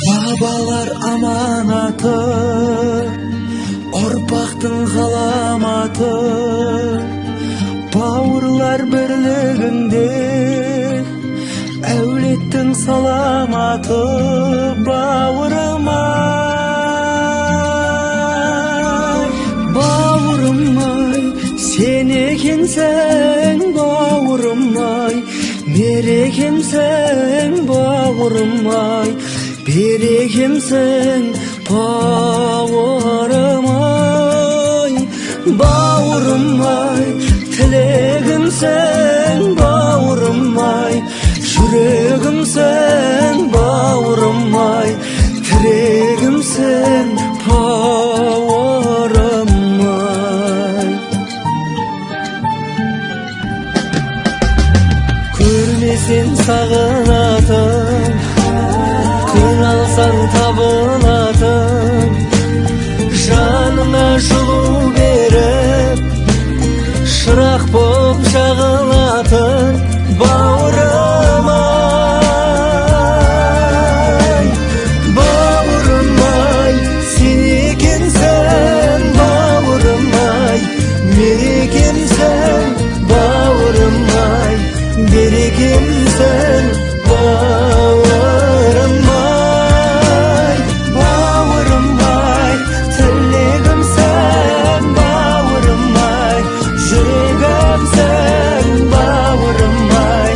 Бабалар аманаты, ұрпақтың ғаламаты, бауырлар бірлігінде, әулеттің саламаты, бауырым ай, бауырым ай, сен екенсің, бауырым ай, мерекемсің, бауырым ай, берекемсің, бауырым ай, бауырым ай, тілегімсің, бауырым ай, жүрегімсің, бауырым ай, тірегімсің, бауырым ай. Көрмесем сағынатын, күн алсаң табылатын, жаныма жылу беріп, шырақ боп жағылатын, бауырым ай, бауырым ай, сен екенсің, бауырым ай, мерекемсің, бауырым ай, берекемсің, бауырым ай, бауырым ай, тілегімсің, бауырым ай, жүрегімсің, бауырым ай,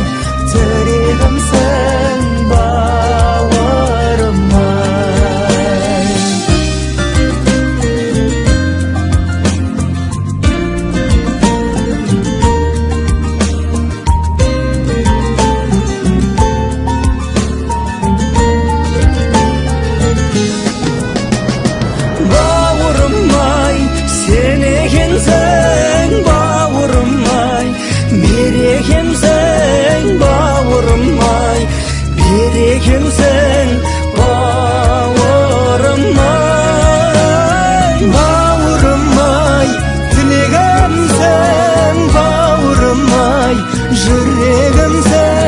тірегімсің, бауырым ай. Бауырым ай, сен екенсің, бауырым ай, мерекемсің, бауырым ай, берекемсің, бауырым ай, бауырым ай, тілегімсің, бауырым ай, жүрегімсің.